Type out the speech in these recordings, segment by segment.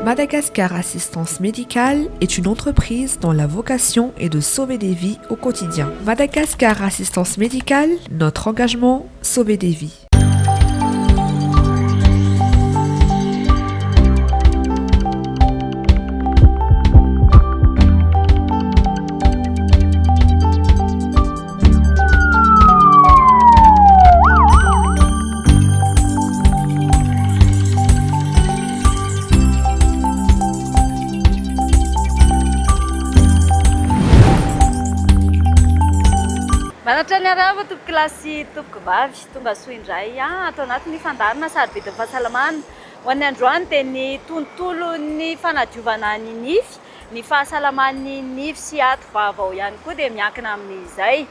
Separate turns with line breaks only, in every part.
Madagascar Assistance Médicale est une entreprise dont la vocation est de sauver des vies au quotidien. Madagascar Assistance Médicale, notre engagement, sauver des vies.
Manatra ny arahaba tompoko lahy sy tompoko vavy, tonga soa indray ato anatin'ny fandaharana sarobidin'ny fahasalamana. Ho an'ny androany dia ny tontolon'ny fanadiovana ny nify Ny fahasalaman'ny nify sy aty vava ao ihany koa dia miankina amin'izay.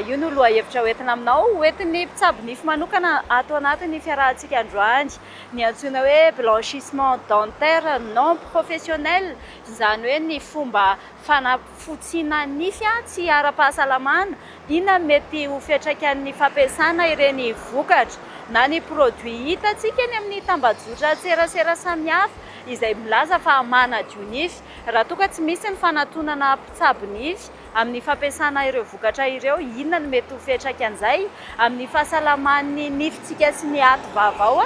Io no lohahevitra hoentina aminao, hoentin'ny mpitsabo nify manokana ato anatin'ny fiarahantsika androany. Ny antsoina hoe blanchissement dentaire non professionnel, izany hoe ny fomba fanafotsiana nify tsy ara-pahasalamana. Inona no mety ho fiantraikan'ny fampiasana ireny vokatra na ny produit hitantsika eny amin'ny tambajotran-tserasera samihafa izay milaza fa manadio nify. Raha toa ka tsy misy ny fanatonana mpitsabo nify amin'ny fampiasana ireo vokatra ireo, inona no mety ho fiantraikan'izay amin'ny fahasalaman'ny nifintsika sy ny aty vava ao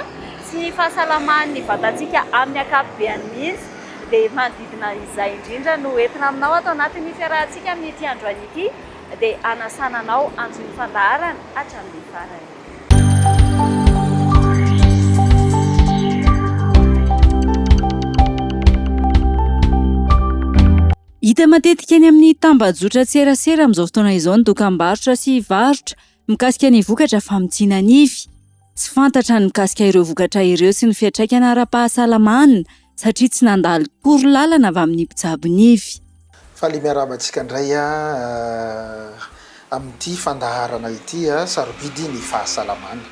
sy ny fahasalaman'ny vatantsika amin'ny ankapobeany mihitsy? Dia manodidina izay indrindra no entina aminao ato anatin'ny fiarahantsika amin'ity androany ity dia hanasana anao hanjohy ny fandaharana hatramin'ny farany.
Hita matetika eny amin'ny tambajotran-tserasera amin'izao fotoana izao ny dokambarotra sy varotra mikasika ny vokatra famotsiana nify. Tsy fantatra ny mikasika ireo vokatra ireo sy ny fiantraikany ara-pahasalamana satria tsy nandalo torolalana avy amin'ny mpitsabo nify.
Faly miarahaba antsika indray amin'ity fandaharana ity sarobidy ny fahasalamana.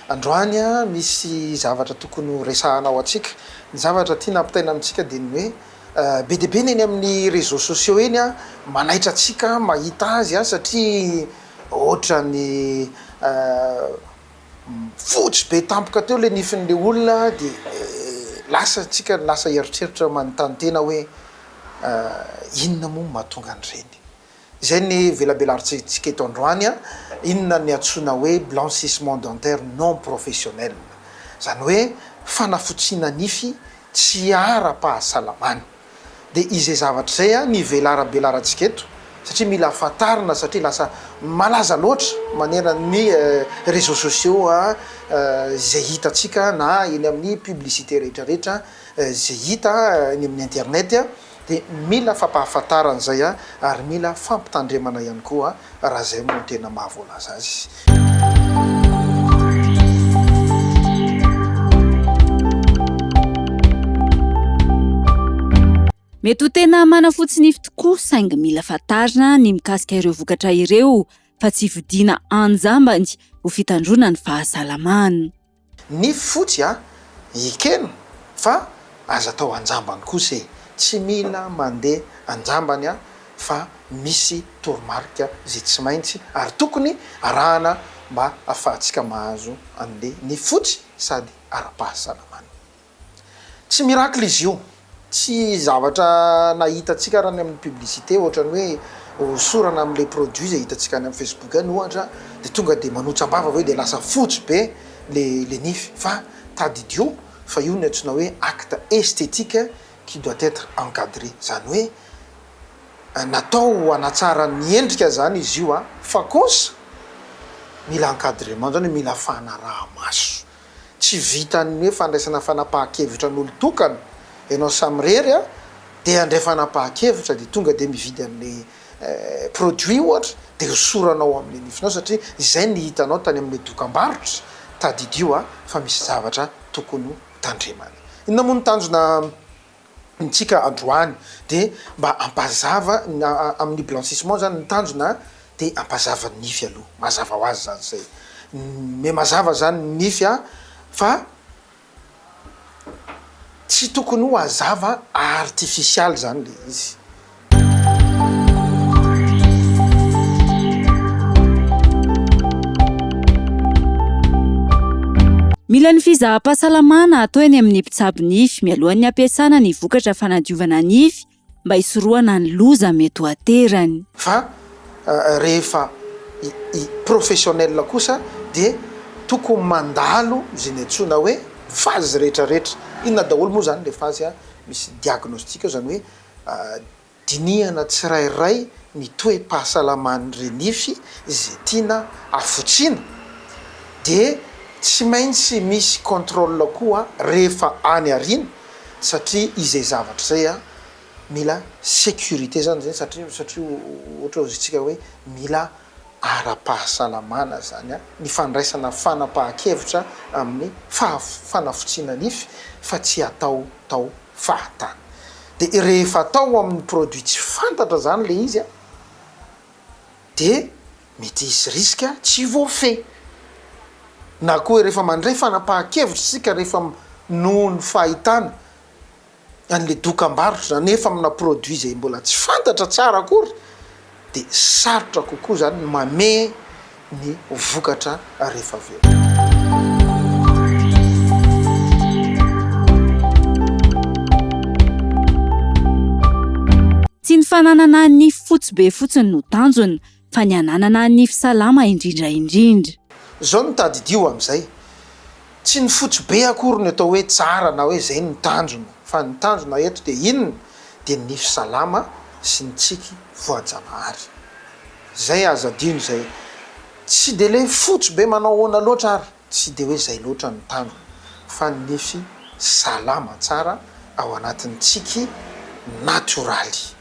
Androany misy zavatra tokony ho resahana ho antsika. Ny zavatra tiana ampitaina amintsika dia ny hoe be dia be ny eny amin'ny réseaux sociaux eny manaitra antsika mahita azy satria ohatran'ny Fotsy be tampoka teo le nifin'le olona de lasa tsika lasa eritreritra manontany tena hoe inona moa no mahatonga an'ireny? Izay ny velabelarintsika eto androany an, inona ny antsoina hoe blanchissement dentaire non professionnel? Izany hoe fanafotsiana nify tsy ara-pahasalamana. Dia izay zavatra izay ny hivelarabelarantsika eto satria mila fantarina satria lasa malaza loatra manerana ny réseaux sociaux izay hitantsika na eny amin'ny publicité rehetra rehetra izay hita eny amin'ny internet dia mila fampahafantarana izay ary mila fampitandremana ihany koa raha izay moa no tena mahavoalaza azy.
Mety ho tena manafotsy nify tokoa saingy mila fantarina ny mikasika ireo vokatra ireo fa tsy vidiana anjambany ho fitandroana ny fahasalamana.
Nify fotsy a, ekena fa aza atao anjambany kosa e, tsy mila mandeha anjambany a fa misy toromarika izay tsy maintsy ary tokony arahana mba afahantsika mahazo anle nify fotsy sady ara-pahasalamana. Tsy miracle izy io, tsy zavatra nahitantsika raha ny amin'ny publicité ohatran'ny hoe hosorana amin'ilay produit izay hitantsika any amin'ny Facebook any ohatra dia tonga dia manotsam-bava avy eo dia lasa fotsy be le le nify fa tadidio fa io no antsoina hoe acte esthétique qui doit être encadré izany hoe natao hanatsara ny endrika izany izy io fa kosa mila encadrement izany hoe mila fanaraha-maso Tsy vitan'ny hoe fandraisana fanapahan-kevitra an'olon-tokana, ianao samirery a, dia handray fanapahan-kevitra dia tonga dia mividy an'ilay produit ohatra dia hosoranao amin'ilay nifinao satria izay ny hitanao tany amin'ilay dokam-barotra, tadidio a fa misy zavatra tokony ho tandremana. Inona moa no tanjona ntsika androany de mba hampazava amin'ny blanchissement zany ny tanjona de hampazava ny nify aloha, mazava ho azy zany zay, me mazava zany ny nify a fa tsy tokony ho hazava artifisialy zany le izy.
Mila ny fizaham-pahasalamana atao eny amin'ny mpitsabo nify mialohan'ny hampiasana ny vokatra fanadiovana nify mba hisorohana ny loza mety ho aterany.
Fa rehefa i professionnel kosa dia tokony mandalo izay ny antsoina hoe phase rehetra rehetra. Inona daholo moa izany ilay phase a? Misy diagnostic eo izany hoe dinihana tsirairay ny toe-pahasalaman'ireo nify izay tiana hafotsiana dia tsy maintsy misy contrôle koa rehefa any aoriana satria izay zavatra izay a mila sécurité zany zay satria satria ohatra hozy tsika hoe mila ara-pahasalamana zany a ny fandraisana fanapahan-kevitra amin'ny faha fanafotsiana nify fa tsy atao tao fahatany. De rehefa atao amin'ny produit tsy fantatra zany le izy a, de mety hisy risque tsy voafehy. Na koa hoe rehefa mandray fanapahan-kevitra isika rehefa noho ny fahitana an'le dokambarotra nefa amina produit izay mbola tsy fantatra tsara akory de sarotra kokoa zany ny mamehy ny vokatra rehefa avy eo.
Tsy ny fananana nify fotsy be fotsiny no tanjona fa ny hananana nify salama indrindra indrindra.
Zao no tadidio amizay, tsy ny fotsy be akory no atao hoe tsara na hoe zay no tanjona fa ny tanjona eto dia inona? Dia ny nify salama sy ny tsiky voajanahary. Zay aza adino zay. Tsy de le fotsy be manao ahoana loatra ary tsy de hoe zay loatra no tanjona fa ny nify salama tsara ao anatin'ny tsiky natioraly.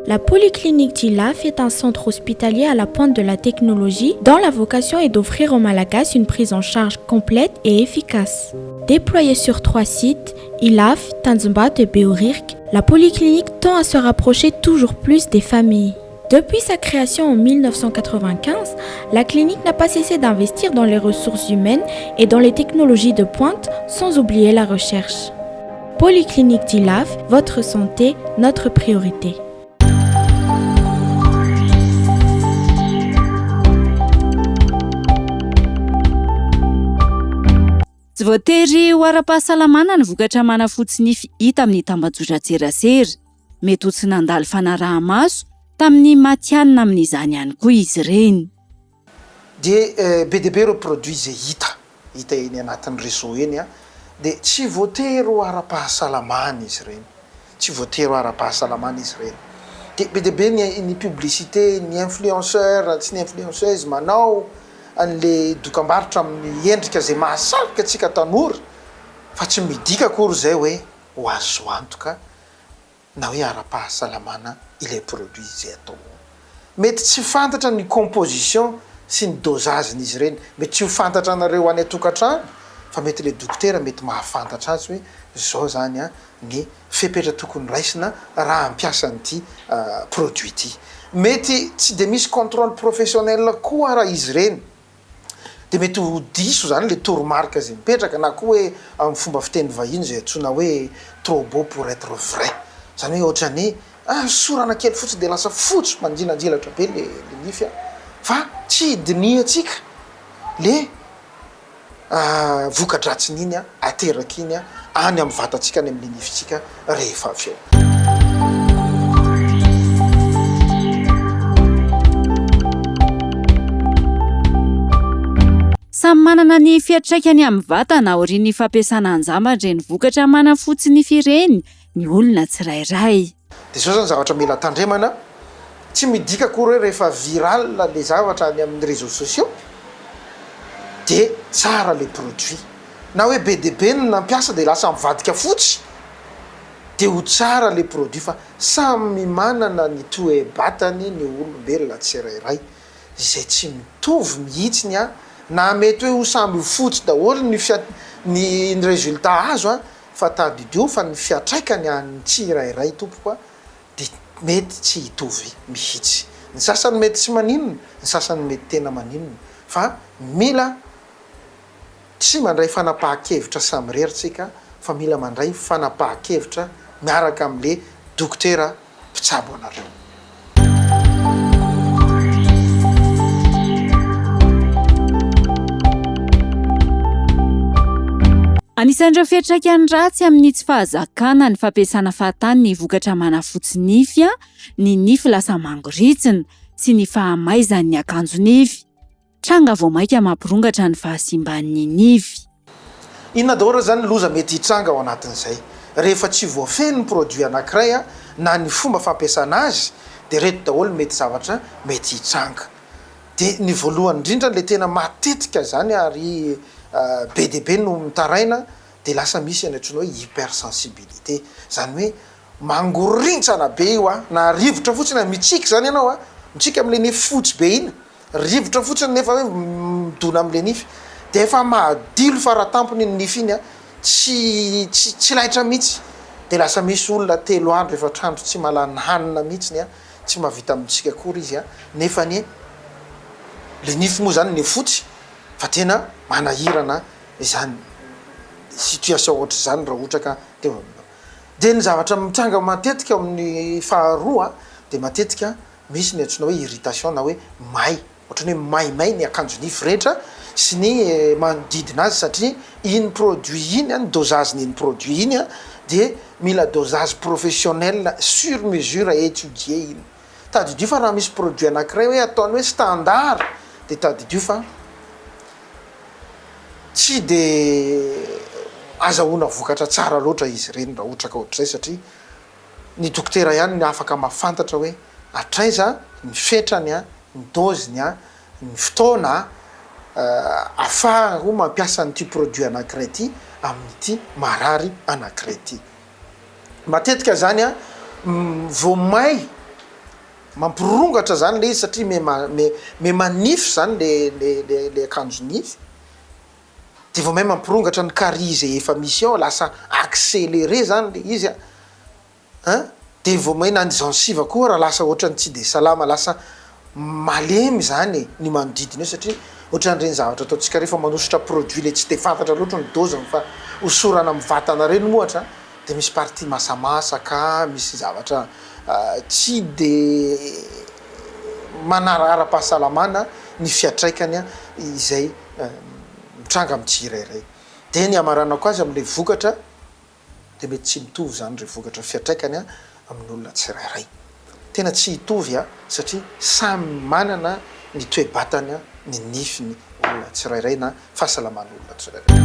La polyclinique d'Ilafy est un centre hospitalier à la pointe de la technologie dont la vocation est d'offrir aux Malagasy une prise en charge complète et efficace. Déployée sur trois sites, Ilafy, Tanjombato et Behoririka, la polyclinique tend à se rapprocher toujours plus des familles. Depuis sa création en 1995, la clinique n'a pas cessé d'investir dans les ressources humaines et dans les technologies de pointe, sans oublier la recherche. Polyclinique d'Ilafy, votre santé, notre priorité.
Tsy voatery ho ara-pahasalamana ny vokatra manafotsy nify hita amin'ny tambajotran-tserasera. Mety ho tsy nandalo fanaraha-maso tamin'ny matihanina amin'izany ihany koa izy ireny.
Dia be dia be ireo produits izay hita, hita eny anatin'ny réseau eny an, dia tsy voatery ho ara-pahasalamana izy ireny, tsy voatery ho ara-pahasalamana izy ireny. Dia be dia be ny ny publicité, ny influenceur sy ny influenceuse manao an'le dokambarotra amin'ny endrika izay mahasarika antsika tanora, fa tsy midika akory izay hoe ho azo antoka na hoe ara-pahasalamana ilay produit izay atao ao. Mety tsy fantatra ny composition sy ny dosage-n'izy ireny, mety tsy ho fantatra anareo any an-tokantrano fa mety ilay dokotera mety mahafantatra azy hoe izao izany an ny fepetra tokony raisina raha hampiasa an'ity produit ity. Mety tsy dia misy contrôle professionnel koa ara izy ireny. dia mety ho diso izany ilay toromarika izay mipetraka na koa hoe amin'ny fomba fiteny vahiny izay antsoina hoe trop beau pour être vrai, izany hoe ohatran'ny ah sorana kely fotsiny dia lasa fotsy manjilanjilatra be le le nify an, fa tsy dinihantsika le voka-dratsin'iny aterak'iny any amin'ny vatantsika, any amin'ny nifintsika rehefa avy eo.
Samy manana ny fiantraikany amin'ny vatana aorian'ny fampiasana anjambany ireny vokatra manafotsy nify ireny ny olona tsirairay.
Dia izao izany zavatra mila tandremana, tsy midika akory hoe rehefa viral le zavatra any amin'ny réseaux sociaux dia tsara le produit, na hoe be dia be ny nampiasa dia lasa mivadika fotsy dia ho tsara le produit fa samy manana ny toe-batany ny olombelona tsirairay izay tsy mitovy mihitsy ny an, na mety hoe ho samby ho fotsy daholo ny fia- ny résultat azo an, Fa tadidio fa ny fiantraikany an'ny tsirairay tompoko a dia mety tsy hitovy mihitsy. Ny sasany mety tsy maninona, ny sasany mety tena maninona. Fa mila tsy mandray fanapahan-kevitra samirery tsika fa mila mandray fanapahan-kevitra miaraka amin'le dokotera. mpitsabo anareo.
Anisan'ireo fiantraikany ratsy amin'ny tsy fahazakana ny fampiasana fahatany ny vokatra manafotsy nify ny nify lasa mangoritsina sy ny fahamaizan'ny akanjo nify. Tranga vao mainka mampirongatra ny fahasimban'ny nify.
Inona daholo ary zany ny loza mety hitranga ao anatin'izay? Rehefa tsy voafehy ny produit anankiray na ny fomba fampiasana azy dia ireto daholo ny mety zavatra mety hitranga. Dia ny voalohany indrindra ilay tena matetika zany ary be dia be no mitaraina dia lasa misy ny antsoina hoe hypersensibilité. Zany hoe Mangorintsana be io a! Na rivotra fotsiny a! Mitsiky zany ianao a! Mitsiky amle nify fotsy be iny, rivotra fotsiny nefa hoe midona amle nify, de efa mahadilo faratampony iny nify iny a! Tsy tsy tsy laitra mihitsy, de lasa misy olona telo andro efatra andro tsy mahalany hanina mihitsiny a! Tsy mahavita mitsiky akory izy a! Nefa anie le nify moa zany nify fotsy fa tena manahirana izany situation ohatr'izany raha ohatra ka teo aminao. Dia ny zavatra mitranga matetika ao amin'ny faharoa dia matetika misy ny antsoina hoe irritation na hoe may, ohatran'ny hoe maimay ny akanjo nify rehetra sy ny manodidina azy satria iny produit iny, ny dosage-n'iny produit iny dia mila dosage professionnel sur mesure étudier iny. Tadidio fa raha misy produit anankiray hoe ataony hoe standard dia tadidio fa Tsy dia azahoana vokatra tsara loatra izy ireny raha ohatra ka ohatr'izay satria ny dokotera ihany no afaka mahafantatra hoe hatraiza ny fetrany, ny dôziny, ny fotoana ahafahako mampiasa an'ity produit anankiray ity amin'ity marary anankiray ity. Matetika izany vao may Mampirongatra zany le izy satria me me me manify zany le le le le akanjo nify de vao may mampirongatra ny carie zay efa misy ao lasa acceleré zany le izy a an de vao may na ny gencive koa raha lasa ohatrany tsy de salama lasa malemy zany e ny manodidina eo satria ohatran'ireny zavatra ataontsika rehefa manosotra produit le tsy de fantatra loatra ny dose-ny fa hosorana amin'ny vatana reny ohatra de misy partie masamasaka, misy zavatra tsy de manara ara-pahasalamana ny fiantraikany izay mitranga amin'ny tsirairay. De ny hamaranako azy amin'ilay vokatra de mety tsy mitovy izany ireo vokatra fiantraikany amin'olona tsirairay. Tena tsy hitovy satria samy manana ny toe-batany ny nifiny olona tsirairay na fahasalaman'olona tsirairay.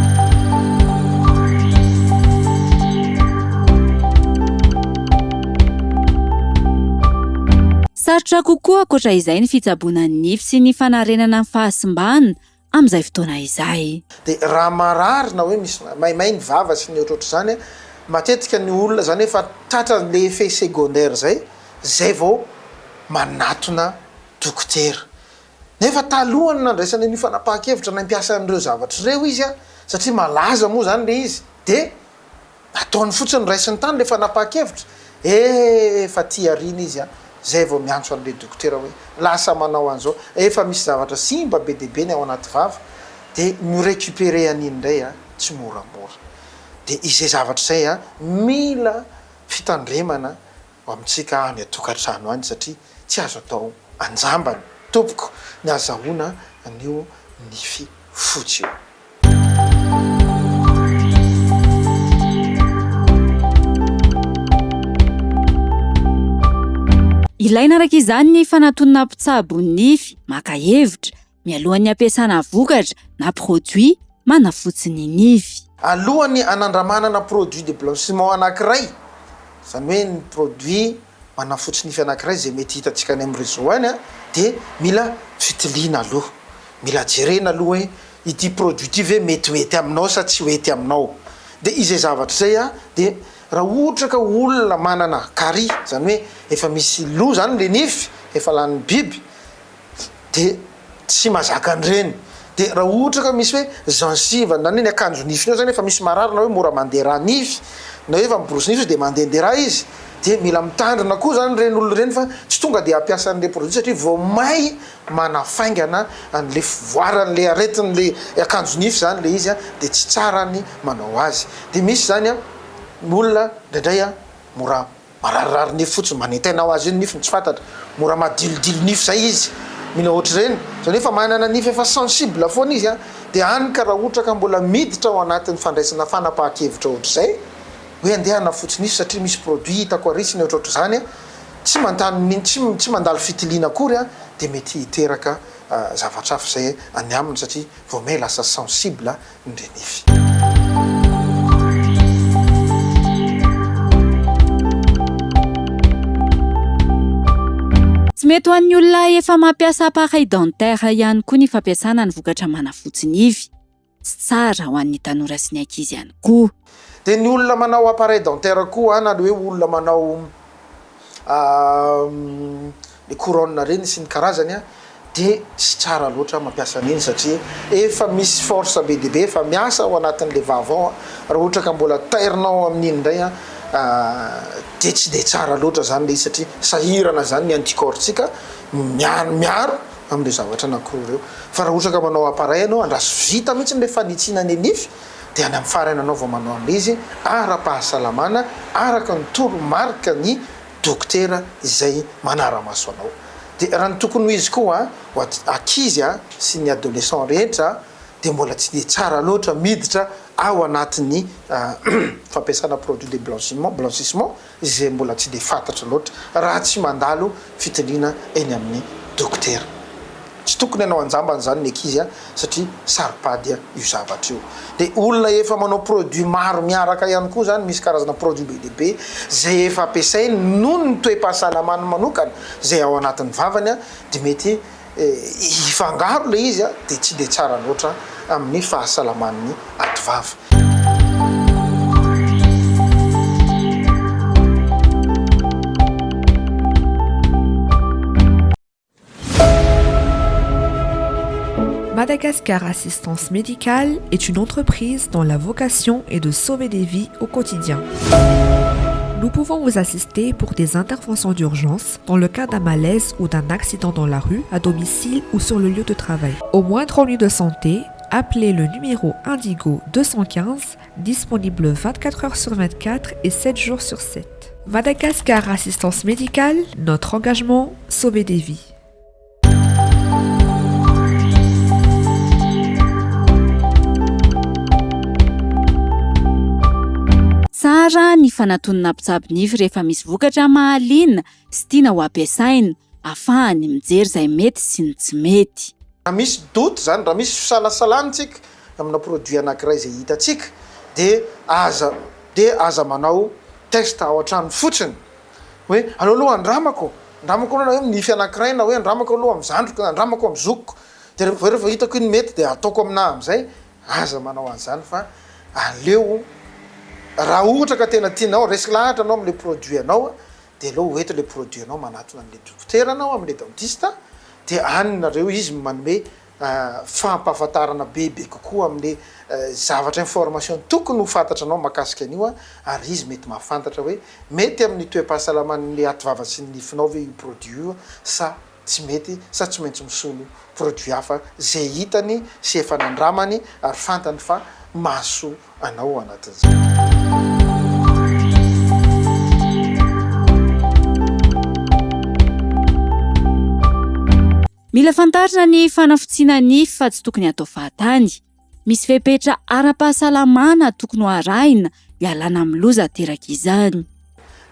Sarotra kokoa ankoatra izay ny fitsaboana ny nify sy ny fanarenana ny fahasimbana amin'izay fotoana izay.
Dia raha marary na hoe misy maimay ny vava sy ny ohatrohatr'izany, matetika ny olona zany efa tratran'le effet secondaire zay, zay vao manatona dokotera. Nefa talohan'ny nandraisany an'io fanapahan-kevitra nampiasa an'ireo zavatra ireo izy satria malaza moa zany le izy dia Ataony fotsiny raisiny tany le fanapahan-kevitra, efa aty aoriana izy an, zay vao miantso an'le dokotera hoe lasa manao an'izao, efa misy zavatra simba be dia be ny ao anaty vava, de mi-recuperer an'iny indray an, tsy moramora. De izay zavatra izay an, mila fitandremana ho amintsika any an-tokantrano any satria tsy azo atao anjambany tompoko ny azahoana an'io nify fotsy io.
Ilaina araka izany ny fanatonana mpitsabo nify maka hevitra mialohan'ny hampiasana vokatra na produit manafotsy ny nify.
Alohan'ny hanandramanana produit de blanchiment anankiray, izany hoe ny produit manafotsy nify anankiray izay mety hitantsika any amin'ny réseau any dia mila fitiliana aloha. Mila jerena aloha hoe ity produit ity ve mety ho hety aminao sa tsy ho hety aminao. Dia izay zavatra izay an, dia raha ohatra ka olona manana carie, izany hoe efa misy lo izany ilay nify, efa lanin'ny biby, dia tsy mahazaka an'ireny. Dia raha ohatra ka misy hoe gencive, na ny akanjo nifiny ao izany efa misy marary na hoe mora mandeha rà nify, na hoe efa miborosy nify izy dia mandehandeha rà izy, dia mila mitandrina koa izany ireny olona ireny fa tsy tonga dia hampiasa an'ilay produit satria vao may manafaingana an'le fivoaran'le aretin'le akanjo nify zany le izy de tsy tsara ny manao azy. De misy zany an, ny olona indraindray an mora. Mararirary nify fotsiny, manentaina ho azy eo ny nifiny, tsy fantatra. Mora madilodilo nify zay izy, mila ohatr'ireny. Zany hoe efa manana nify efa sensible foana izy an, dia any ka raha ohatra ka mbola miditra ao anatin'ny fandraisana fanapahan-kevitra ohatr'izay, hoe andeha hanafotsy nify satria misy produit hitako ary sy ny ohatrohatr'izany an, tsy mantany tsy tsy mandalo fitiliana akory an, dia mety hiteraka zavatra hafa izay any aminy satria vao may lasa sensible ny renify.
Tsy mety ho an'ny olona efa mampiasa appareil dentaire ihany koa ny fampiasana ny vokatra manafotsy nify. Tsy tsara ho an'ny tanora sy ny ankizy ihany koa.
Dia ny olona manao appareil dentaire koa na ny hoe olona manao le couronne reny sy ny karazany a de tsy tsara loatra mampiasa an'iny satria efa misy force be dia be efa miasa ao anatin'le vava ao a, raha ohatra ka mbola tairinao amin'iny indray a de tsy de tsara loatra zany le izy satria sahirana zany ny anticorps-tsika miaro miaro amin'ireo zavatra anankiroa ireo, fa raha ohatra ka manao appareil ianao andraso vita mihitsy le fanitsiana ny nify dia any amin'ny farany ianao vao manao an'ilay izy ara-pahasalamana araka ny toromarika ny dokotera izay manara-maso anao. Dia raha ny tokony ho izy koa ho ankizy sy ny adolescent rehetra dia mbola tsy dia tsara loatra miditra ao anatin'ny fampiasana produit de blanchiment, blanchissement, izay mbola tsy dia fantatra loatra raha tsy mandalo fitiliana eny amin'ny dokotera. Tsy tokony hanao anjambany izany ny ankizy satria saro-pady io zavatra io. Dia olona efa manao produit maro miaraka ihany koa izany, misy karazana produit be dia be izay efa ampiasainy noho ny toe-pahasalamany manokana izay ao anatin'ny vavany dia mety hifangaro ilay izy dia tsy dia tsara loatra amin'ny fahasalaman'ny ativava.
Madagascar Assistance Médicale est une entreprise dont la vocation est de sauver des vies au quotidien. Nous pouvons vous assister pour des interventions d'urgence dans le cas d'un malaise ou d'un accident dans la rue, à domicile ou sur le lieu de travail. Au moindre ennui de santé, appelez le numéro Indigo 215, disponible 24 heures sur 24 et 7 jours sur 7. Madagascar Assistance Médicale, notre engagement, sauver des vies.
Tsara ny fanatonana mpitsabo nify rehefa misy vokatra mahaliana sy tiana ho ampiasaina, afahany mijery izay mety sy ny tsy mety.
Raha misy doute zany, raha misy fisalasalana tsika amina produit anakiray izay hitantsika dia aza dia aza manao test ao an-trano fotsiny hoe aleo aloha andramako, andramako aloha na hoe amin'ny nify anankiray na hoe andramako aloha amin'ny zandriko na andramako amin'ny zokiko dia rehefa avy eo rehefa hitako iny mety dia ataoko aminà amin'izay, aza manao an'izany fa aleo raha ohatra ka tena tianao, resy lahatra anao amin'ilay produit anao dia aleo ho ento ilay produit anao manatona an'ilay dokotera anao amin'ilay dentiste dia any nareo izy manome fampahafantarana bebe kokoa amin'le zavatra information tokony ho fantatra anao makasika an'io ary izy mety mahafantatra hoe mety amin'ny toe-pahasalaman'ny ativava sy ny nifinao ve io produit io sa tsy mety sa tsy maintsy misolo produit hafa ze hitany sy efa nandramany ary fantany fa mahasoa anao ao anatin'izay.
Mila fantarina ny fanafotsiana nify fa tsy tokony hatao fahatany. Misy fepetra ara-pahasalamana tokony ho arahina hialana amin'ny loza aterak'izany.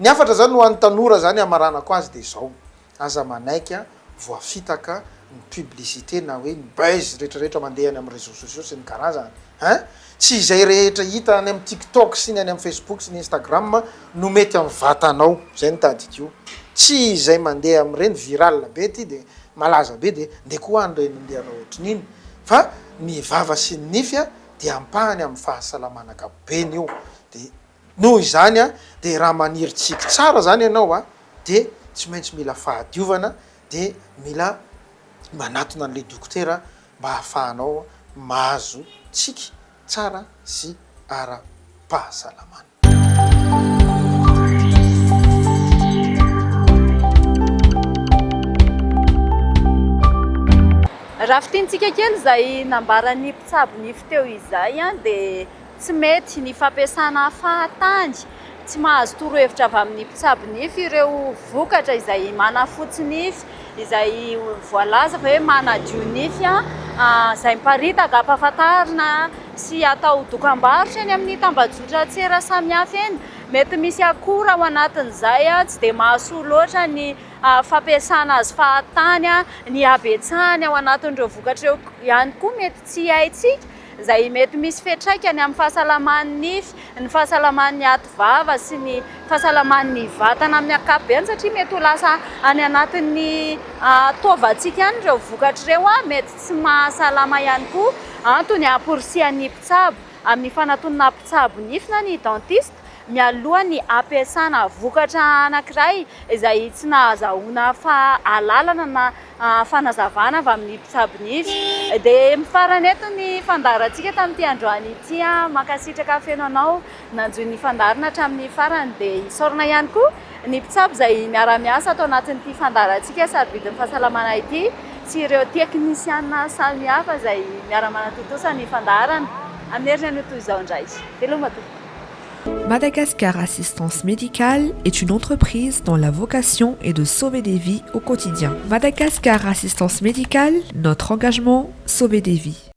Ny hafatra zany ho an'ny tanora zany hamaranako azy de zao, aza manaiky voafitaka ny publicité na hoe ny buzz retraretra mandeha any amin'ny réseaux sociaux sy ny karazany hein! Tsy izay rehetra hita any amin'ny tiktok sy ny any amin'ny facebook sy ny instagram no mety amin'ny vatanao, zay no tadidio. Tsy izay mandeha amin'ireny viral be ty de malaza be de ndeha koa any ireny ndeha hanao ohatrin'iny fa ny vava sy ny nify dia ampahany amin'ny fahasalamana ankapobeny io de noho izany de raha maniry tsiky tsara zany ianao de tsy maintsy mila fahadiovana de mila manatona an'le dokotera mba hahafahanao mahazo tsiky tsara sy ara-pahasalamana.
Raha fintinitsika kely izay nambaran'ny mpitsabo nify teo izay dia tsy mety ny fampiasana fahatany. tsy mahazo torohevitra avy amin'ny mpitsabo nify ireo vokatra izay manafotsy nify, izay voalaza fa hoe manadio nify, izay miparitaka ampahafantarina sy atao dokam-barotra eny amin'ny tambajotran-tsera samihafa eny. Mety misy akora ao anatin'izay tsy dia mahasoa loatra ny fampiasana azy fahatany, ny habetsahany ao anatin'ireo vokatra ireo ihany koa mety tsy haintsika, izay mety misy fiantraikany amin'ny fahasalaman'ny nify, ny fahasalaman'ny ativava sy ny fahasalaman'ny vatana amin'ny ankapobeny satria mety ho lasa any anatin'ny taovantsika any ireo vokatra ireo, mety tsy mahasalama ihany koa. Antony hamporisihan'ny mpitsabo amin'ny fanatonana mpitsabo nify na ny dentiste mialoha ny hampiasana vokatra anankiray izay tsy nahazahoana fahalalana na fanazavana avy amin'ny mpitsabo nify. Dia mifarana eto ny fandaharantsika tamin'ity androany ity. Mankasitraka feno anao nanjohy ny fandaharana hatramin'ny farany. Dia isaorana ihany koa ny mpitsabo izay miara-miasa ato anatin'ity fandaharantsika sarobidin'ny fahasalamana ity sy ireo teknisiana samihafa izay miara-manatontosa ny fandaharana. Amin'ny heriny anio toy izao indray. Veloma tompoko.
Madagascar Assistance Médicale est une entreprise dont la vocation est de sauver des vies au quotidien. Madagascar Assistance Médicale, notre engagement, sauver des vies.